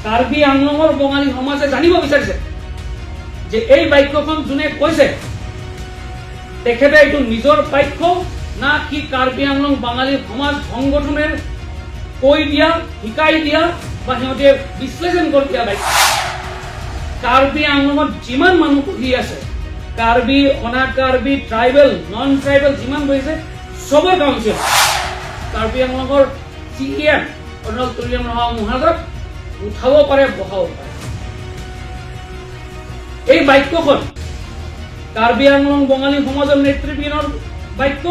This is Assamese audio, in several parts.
কাৰ্বি আংলঙৰ বঙালী সমাজে জানিব বিচাৰিছে যে এই বাক্যখন যোনে কৈছে তেখেতে এইটো নিজৰ বাক্য না কি কাৰ্বি আংলং বাঙালী সমাজ সংগঠনেৰ কৈ দিয়া, শিকাই দিয়া বা সিহঁতে বিশ্লেষণ কৰি দিয়া বাক্য। কাৰ্বি আংলঙত যিমান মানুহ বহি আছে, কাৰ্বি, অনা কাৰ্বি, ট্ৰাইবেল, নন ট্ৰাইবেল যিমান বহিছে চবৰ কাউন্সিল কাৰ্বি আংলঙৰ চি এম অৰুণাল তুলিৰাম ৰংহাং মহাৰাজক উঠাব পাৰে, বহাব পাৰে। এই বাক্যখন কাৰ্বি আংলং বঙালী সমাজৰ নেতৃবৃন্দৰ বাক্য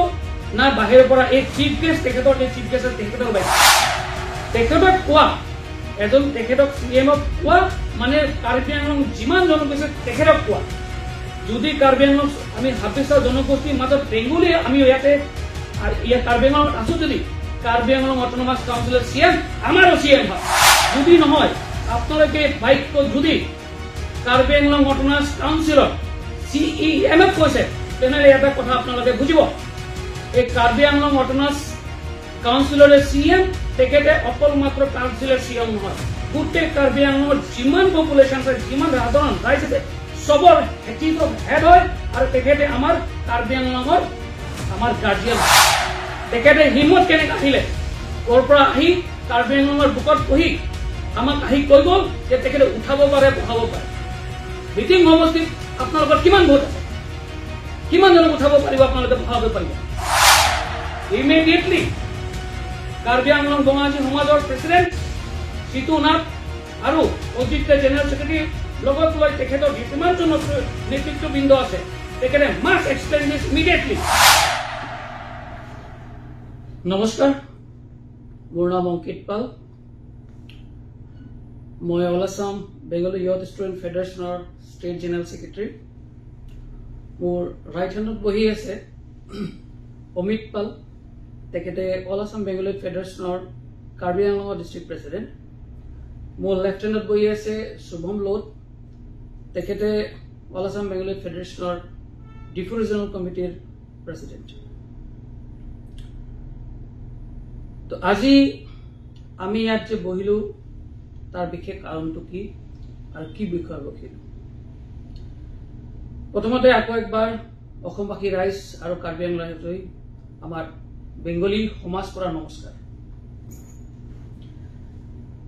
না বাহিৰৰ পৰা এই চিফ গেষ্ট, তেখেতৰ এই চিফ গেষ্ট তেখেতৰ বাক্য। তেখেতক কোৱা এজন, তেখেতক চি এমক কোৱা মানে কাৰ্বি আংলং যিমান জনগোষ্ঠী তেখেতক কোৱা। যদি কাৰ্বি আংলং আমি 26টা জনগোষ্ঠীৰ মাজত বেংগলী আমি ইয়াতে ইয়াত কাৰ্বি আংলঙত আছো, যদি কাৰ্বি আংলং অট'নমাছ কাউন্সিলৰ চি এম আমাৰো চি এম হয়। যদি নহয়, আপোনালোকে বাক্য যদি কাৰ্বি আংলং অট'নমাছ কাউন্সিলৰ চি ই এমক কৈছে, তেনেহ'লে এটা কথা আপোনালোকে বুজিব, এই কাৰ্বি আংলং অট'নমাছ কাউন্সিলৰ চি এম তেখেতে অকল মাত্ৰ কাউন্সিলৰ চি এম নহয়, গোটেই কাৰ্বি আংলঙৰ যিমান পপুলেশ্যন আছে, যিমান সাধাৰণ ৰাইজ আছে, চবৰ চিফ অফ হেড হয় আৰু তেখেতে আমাৰ কাৰ্বি আংলঙৰ আমাৰ গাৰ্জিয়ান। তেখেতে হিমত কেনেকৈ আহিলে, ক'ৰ পৰা আহি কাৰ্বি আংলঙৰ বুকত বহি আমাক আহি কৈ গ'ল যে তেখেতে উঠাব পাৰে, বহাব পাৰে। মিটিং সমষ্টিত আপোনালোকৰ কিমান ভোট আছে, কিমানজনক উঠাব পাৰিব, আপোনালোকে বহাব পাৰিব। ইমিডিয়েটলি কাৰ্বি আংলং বঙালী সমাজৰ প্ৰেচিডেণ্ট চিতু নাথ আৰু অজিত জেনেৰেল ছেক্ৰেটাৰী লগত লৈ তেখেতৰ যিমানজন নেতৃত্ববৃন্দ আছে, তেখেতে মাষ্ট এক্সপ্লেইন দিছ ইমিডিয়েটলি। নমস্কাৰ, মোৰ নাম অংকিত পাল। মই all Assam Bengali youth student ফেডাৰেশ্যনৰ ষ্টেট জেনেৰেল ছেক্ৰেটাৰী। মোৰ ৰাইট হেণ্ডত বহি আছে অমিত পাল, তেখেতে অল আছাম বেংগলী ফেডাৰেশ্যনৰ কাৰ্বি আংলঙৰ ডিষ্ট্ৰিক্ট প্ৰেচিডেণ্ট। মোৰ লেফ্ট হেণ্ডত বহি আছে শুভম লোধ, তেখেতে অল আছাম বেংগলী ফেডাৰেশ্যনৰ ডিফু ৰিজনেল কমিটিৰ প্ৰেচিডেণ্ট। তো আজি আমি ইয়াত যে বহিলো তাৰ বিশেষ কাৰণটো কি আৰু কি বিষয় বহিলো। প্ৰথমতে আকৌ একবাৰ অসমবাসী ৰাইজ আৰু কাৰ্বি আংলং ৰাইজলৈ আমাৰ বেংগলী সমাজ পৰা নমস্কাৰ।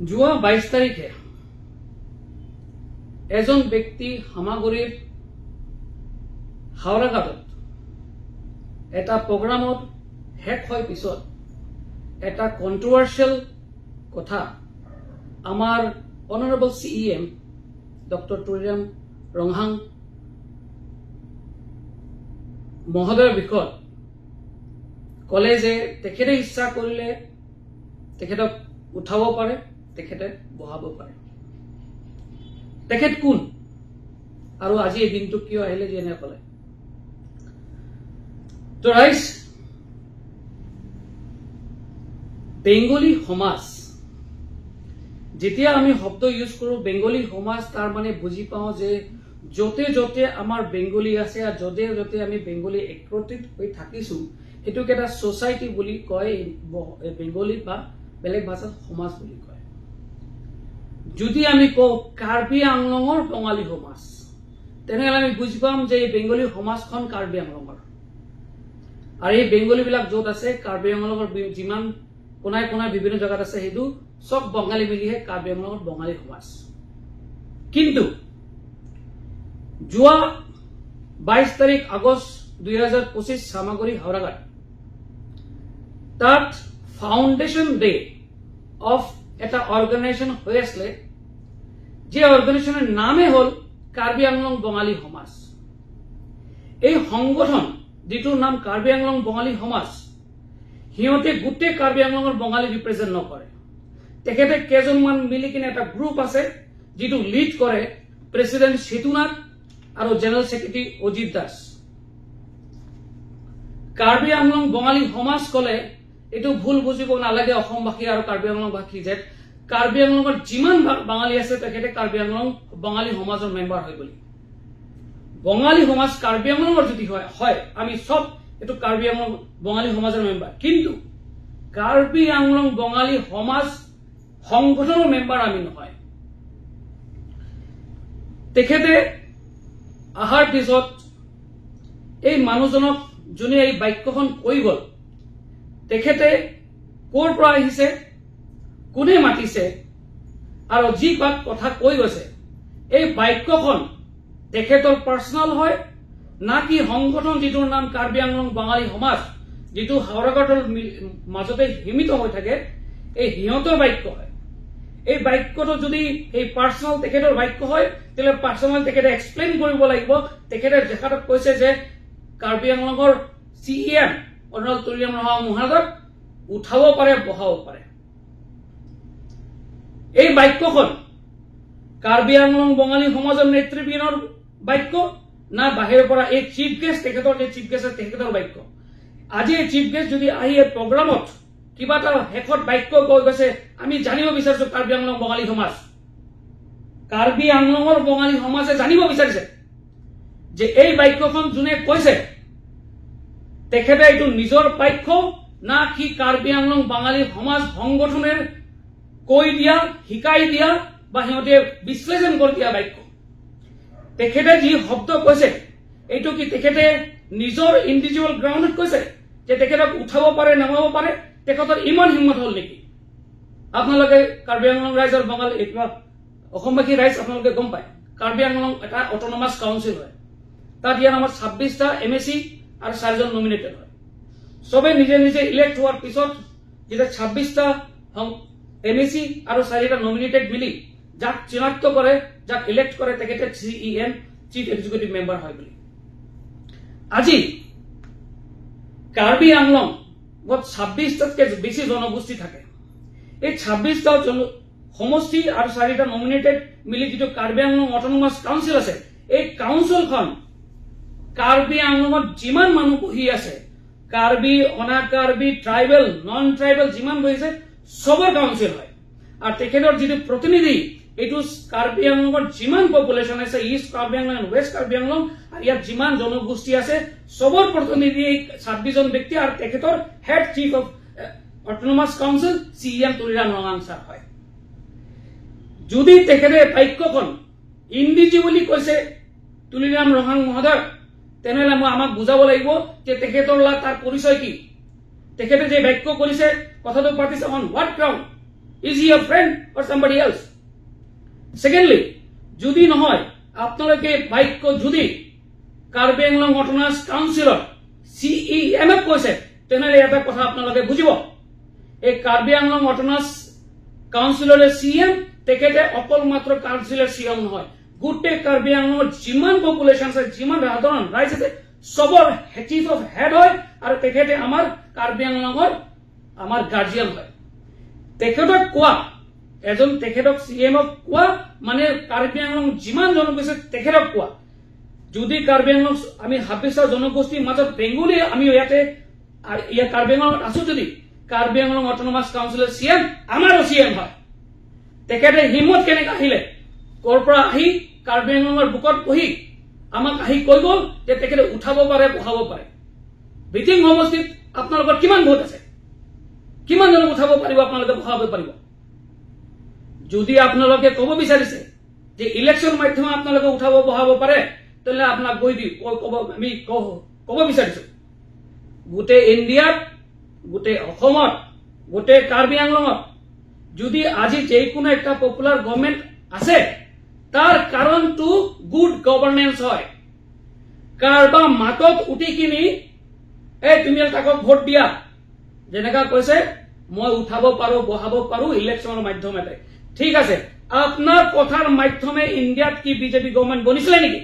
যোৱা 22 তাৰিখে এজন ব্যক্তি হামাগুৰিৰ হাওৰাঘাটত এটা প্ৰগ্ৰামত শেষ হোৱাৰ পিছত এটা কণ্ট্ৰভাৰ্চিয়েল কথা আমাৰ honourable C E M doctor Tuliram Ronghang মহোদয়ৰ বিষয়ত ক'লে যে তেখেতে ইচ্ছা কৰিলে তেখেতক উঠাব পাৰে, তেখেতে বহাব পাৰে। তেখেত কোন আৰু আজি এই দিনটো কিয় আহিলে যে এনে ক'লে? তো ৰাইজ, বেংগলী সমাজ যেতিয়া আমি শব্দ ইউজ কৰোঁ বেংগলী সমাজ, তাৰ মানে বুজি পাওঁ যে য'তে য'তে আমাৰ বেংগলী আছে আৰু য'তে য'তে আমি বেংগলী একত্ৰিত হৈ থাকিছো, সেইটোক এটা ছ'চাইটি বুলি কয় বেংগলীত বা বেলেগ ভাষাত সমাজ বুলি কয়। যদি আমি কওঁ কাৰ্বি আংলঙৰ বঙালী সমাজ, তেনেহ'লে আমি বুজি পাম যে এই বেংগলী সমাজখন কাৰ্বি আংলঙৰ, আৰু এই বেংগলীবিলাক য'ত আছে কাৰ্বি আংলঙৰ যিমান কোনাই কোনাই বিভিন্ন জেগাত আছে, সেইটো চব বঙালী মিলিহে কাৰ্বি আংলঙৰ বঙালী সমাজ। কিন্তু যোৱা 22 তাৰিখ আগষ্ট 2025 চামাগুৰি হাওৰাঘাট, তাত ফাউণ্ডেশ্যন ডে অফ এটা অৰ্গেনাইজেশ্যন হৈ আছিলে, যে অৰ্গেনাইজেশ্যনৰ নামেই হ'ল কাৰ্বি আংলং বঙালী সমাজ। এই সংগঠন যিটোৰ নাম কাৰ্বি আংলং বঙালী সমাজ, সিহঁতে গোটেই কাৰ্বি আংলঙৰ বঙালী ৰিপ্ৰেজেণ্ট নকৰে। তেখেতে কেইজনমান মিলি কিনে এটা গ্ৰুপ আছে যিটো লিড কৰে প্ৰেচিডেণ্ট সিতুনাথ আৰু জেনেৰেল ছেক্ৰেটাৰী অজিত দাস। কাৰ্বি আংলং বঙালী সমাজ ক'লে এইটো ভুল বুজিব নালাগে অসমবাসী আৰু কাৰ্বি আংলংবাসী যে কাৰ্বি আংলঙৰ যিমান বাঙালী আছে তেখেতে কাৰ্বি আংলং বঙালী সমাজৰ মেম্বাৰ হয় বুলি। বঙালী সমাজ কাৰ্বি আংলঙৰ যদি হয় আমি চব এইটো কাৰ্বি আংলং বঙালী সমাজৰ মেম্বাৰ, কিন্তু কাৰ্বি আংলং বঙালী সমাজ সংগঠনৰ মেম্বাৰ আমি নহয়। তেখেতে অহাৰ পিছত এই মানুহজনক যোনে এই বাক্যখন কৈ গ'ল, তেখেতে ক'ৰ পৰা আহিছে, কোনে মাতিছে আৰু যি কথা কৈ গৈছে, এই বাক্যখন তেখেতৰ পাৰ্চনেল হয় না কি সংগঠন যিটোৰ নাম কাৰ্বি আংলং বাঙালী সমাজ, যিটো হাওৰাঘাটৰ মাজতে সীমিত হৈ থাকে, এই সিহঁতৰ বাক্য হয়। এই বাক্যটো যদি সেই পাৰ্চনেল তেখেতৰ বাক্য হয়, তেতিয়াহ'লে পাৰ্চনেল তেখেতে এক্সপ্লেইন কৰিব লাগিব। তেখেতে তেখেতক কৈছে যে কাৰ্বি আংলঙৰ চিইএম অৰুণাল তুলিৰাম ৰহা মহাজক উঠাব পাৰে, বহাব পাৰে। এই বাক্যখন কাৰ্বি আংলং বঙালী সমাজৰ নেতৃবৃন্দৰ বাক্য না বাহিৰৰ পৰা এই চিফ গেষ্ট, তেখেতৰ যে চিফ গেষ্ট তেখেতৰ বাক্য। আজি এই চিফ গেষ্ট যদি আহি এই প্ৰগ্ৰামত কিবা এটা শেষত বাক্য কৈ গৈছে, আমি জানিব বিচাৰিছো কাৰ্বি আংলং বঙালী সমাজ, কাৰ্বি আংলঙৰ বঙালী সমাজে জানিব বিচাৰিছে যে এই বাক্যখন যোনে কৈছে তেখেতে এইটো নিজৰ বাক্য না কি কাৰ্বি আংলং বাঙালী সমাজ সংগঠনৰ কৈ দিয়া, শিকাই দিয়া বা সিহঁতে বিশ্লেষণ কৰি দিয়া বাক্য। তেখেতে যি শব্দ কৈছে এইটো কি তেখেতে নিজৰ ইণ্ডিভিজুৱেল গ্ৰাউণ্ডত কৈছে যে তেখেতক উঠাব পাৰে, নমাব পাৰে? তেখেতৰ ইমান হিম্মত হ'ল নেকি? আপোনালোকে কাৰ্বি আংলং ৰাইজৰ বঙালী অসমবাসী ৰাইজ আপোনালোকে গম পায়, কাৰ্বি আংলং এটা অট'নমাছ কাউন্সিল হয়। তাত ইয়াৰ আমাৰ 26টা এম এ চি আৰু চাৰিজন নমিনেটেড হয়। চবে নিজে নিজে ইলেক্ট হোৱাৰ পিছত যেতিয়া 26টা এম এ চি আৰু চাৰিটা নমিনেটেড মিলি যাক চিনাক্ত কৰে, যাক ইলেক্ট কৰে, তেখেতে CEM, chief executive member হয় বুলি। আজি কাৰ্বি আংলঙত 26টাতকৈ বেছি জনগোষ্ঠী থাকে। এই 26টা জন সমষ্টি আৰু চাৰিটা নমিনেটেড মিলি যিটো কাৰ্বি আংলং অট'নমাছ কাউন্সিল আছে, এই কাউন্সিলখন কাৰ্বি আংলঙত যিমান মানুহ বহি আছে, কাৰ্বি, অনা কাৰ্বি, ট্ৰাইবেল, নন ট্ৰাইবেল যিমান বহিছে, চবৰ কাউন্সিল হয়। আৰু তেখেতৰ যিটো প্ৰতিনিধি, এইটো কাৰ্বি আংলঙত যিমান পপুলেশ্যন আছে, ইষ্ট কাৰ্বি আংলং, ৱেষ্ট কাৰ্বি আংলং আৰু ইয়াত যিমান জনগোষ্ঠী আছে, চবৰ প্ৰতিনিধি এই 26জন ব্যক্তি আৰু তেখেতৰ head chief of autonomous council CEM Tuliram Ronghang sir হয়। যদি তেখেতে বাক্যখন ইণ্ডিভিজুৱেলি কৈছে তুলিৰাম ৰঙাং মহোদয়, তেনেহ'লে মই আমাক বুজাব লাগিব যে তেখেতৰ তাৰ পৰিচয় কি। তেখেতে যে বাক্য কৰিছে, কথাটো পাতিছে, on what ground? Is he friend or somebody else? Secondly, যদি নহয়, আপোনালোকে বাক্য যদি কাৰ্বি আংলং অট'নমাছ কাউন্সিলৰ চিইএম এফ কৈছে, তেনেহ'লে এটা কথা আপোনালোকে বুজিব, এই কাৰ্বি আংলং অট'নমাছ কাউন্সিলৰে চি এম, তেখেতে অকল মাত্ৰ কাউন্সিলৰ চি এম নহয়, গোটেই কাৰ্বি আংলঙৰ যিমান পপুলেশ্যন আছে, যিমান সাধাৰণ ৰাইজ আছে, চবৰ চিফ অফ হেড হয় আৰু তেখেতে আমাৰ কাৰ্বি আংলঙৰ আমাৰ গাৰ্জিয়ান হয়। তেখেতক কোৱা, এজন তেখেতক চি এমক কোৱা মানে কাৰ্বি আংলং যিমান জনগোষ্ঠী তেখেতক কোৱা। যদি কাৰ্বি আংলং আমি 26টা জনগোষ্ঠীৰ মাজত বেংগলী আমি ইয়াতে ইয়াত কাৰ্বি আংলঙত আছো, যদি কাৰ্বি আংলং অট'নমাছ কাউন্সিলৰ চি এম আমাৰো চি এম হয়, তেখেতে হিম্মত কেনেকে আহিলে, ক'ৰ পৰা আহি কাৰ্বি আংলঙৰ বুকত বহি আমাক আহি কৈ গ'ল যে তেখেতে উঠাব পাৰে, বহাব পাৰে? বিটিং সমষ্টিত আপোনালোকৰ কিমান ভোট আছে? কিমানজনক উঠাব পাৰিব আপোনালোকে, বহাব পাৰিব? যদি আপোনালোকে ক'ব বিচাৰিছে যে ইলেকশ্যন মাধ্যমে আপোনালোকে উঠাব বহাব পাৰে, তেনেহ'লে আপোনাক গৈ দি ক'ব, আমি ক'ব বিচাৰিছো, গোটেই ইণ্ডিয়াত, গোটেই অসমত, গোটেই কাৰ্বি আংলঙত যদি আজি যিকোনো একটা পপুলাৰ গভৰ্ণমেণ্ট আছে, তাৰ কাৰণটো গুড গভৰ্ণেন্স হয়। কাৰোবাৰ মাতত উঠি কিনি এই তুমি তাকক ভোট দিয়া, যেনেকা কৈছে মই উঠাব পাৰো, বহাব পাৰো ইলেকশ্যনৰ মাধ্যমেৰে, ঠিক আছে। আপোনাৰ কথাৰ মাধ্যমে ইণ্ডিয়াত কি বিজেপি গভৰ্ণমেণ্ট বনিছিলে নেকি,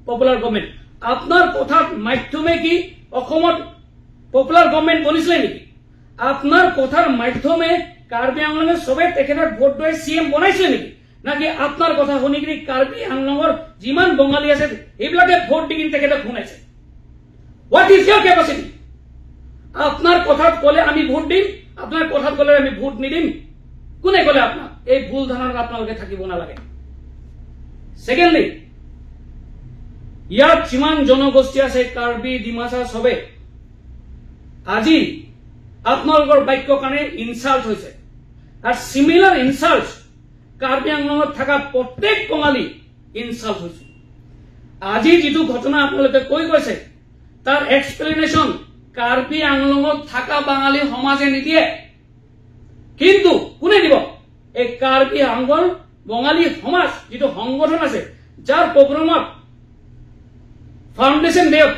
পপুলাৰ গভৰ্ণমেণ্ট? আপোনাৰ কথাৰ মাধ্যমে কি অসমত পপুলাৰ গভৰ্ণমেণ্ট বনিছিলে নেকি? আপোনাৰ কথাৰ মাধ্যমে কাৰ্বি আংলঙে চবে তেখেতক ভোট দিয়ে চি এম বনাইছিলে নেকি? নাকি আপোনাৰ কথা শুনি কিনি কাৰ্বি আংলঙৰ যিমান বঙালী আছে সেইবিলাকে ভোট দি কিনি তেখেতক শুনাইছে? What is your capacity? আপোনাৰ কথাত ক'লে আমি ভোট দিম, আপোনাৰ কথাত ক'লে আমি ভোট নিদিম, কোনে ক'লে আপোনাক? এই ভুল ধাৰণাত আপোনালোকে থাকিব নালাগে। ছেকেণ্ডলি, ইয়াত যিমান জনগোষ্ঠী আছে, কাৰ্বি, ডিমাচা, চবে আজি আপোনালোকৰ বাক্য কাৰণে ইনচাল্ট হৈছে। আৰু চিমিলাৰ ইনচাল্ট কাৰ্বি আংলঙত থকা প্ৰত্যেক বঙালী ইনচাল্ট হৈছো। আজি যিটো ঘটনা আপোনালোকে কৈ গৈছে, তাৰ এক্সপ্লেনেশ্যন কাৰ্বি আংলঙত থকা বাঙালী সমাজে নিদিয়ে। কিন্তু কোনে দিব? এই কাৰ্বি আংলং বঙালী সমাজ যিটো সংগঠন আছে, যাৰ প্ৰগ্ৰামত ফাউণ্ডেশ্যন ডেত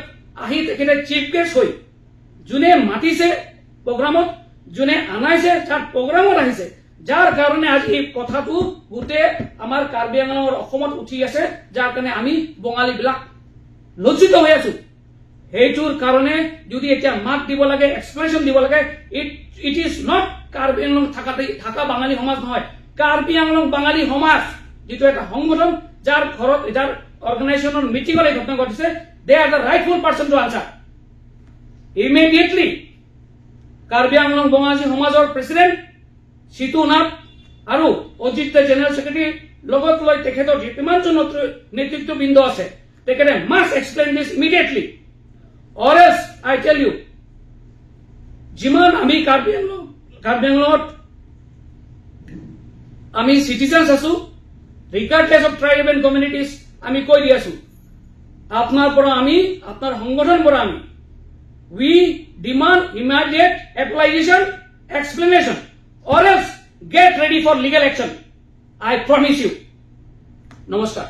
আহি তেখেতে চিফ গেষ্ট হৈ, যোনে মাতিছে প্ৰগ্ৰামত, যোনে আনাইছে, যাৰ প্ৰগ্ৰামত আহিছে, যাৰ কাৰণে আজি এই কথাটো গোটেই আমাৰ কাৰ্বি আংলঙৰ অসমত উঠি আছে, যাৰ কাৰণে আমি বঙালীবিলাক লজ্জিত হৈ আছো। সেইটোৰ কাৰণে যদি এতিয়া মাত দিব লাগে, এক্সপ্লেনেশ্যন দিব লাগে, it is not Karbi Anglong থকা বাঙালী সমাজ নহয়, কাৰ্বি আংলং বাঙালী সমাজ যিটো এটা সংগঠন, যাৰ ঘৰত, যাৰ অৰ্গেনাইজেশ্যনৰ মিটিঙত এই ঘটনা ঘটিছে, they are the rightful person to answer immediately. Karbi Anglong বঙালী সমাজৰ প্ৰেচিডেণ্ট চিতু নাথ আৰু অজিত জেনেৰেল ছেক্ৰেটাৰী লগত লৈ তেখেতৰ যিমানজন নেতৃত্ববৃন্দ আছে, তেখেতে must explain this immediately, or else I tell you, যিমান আমি কাৰ্বি আংলঙত আমি চিটিজেনছ আছো, regardless of tribe and communities, আমি কৈ দি আছো, আপোনাৰ পৰা আমি, আপোনাৰ সংগঠন পৰা আমি, we demand immediate application, explanation, or else get ready for legal action. I promise you. নমস্কাৰ।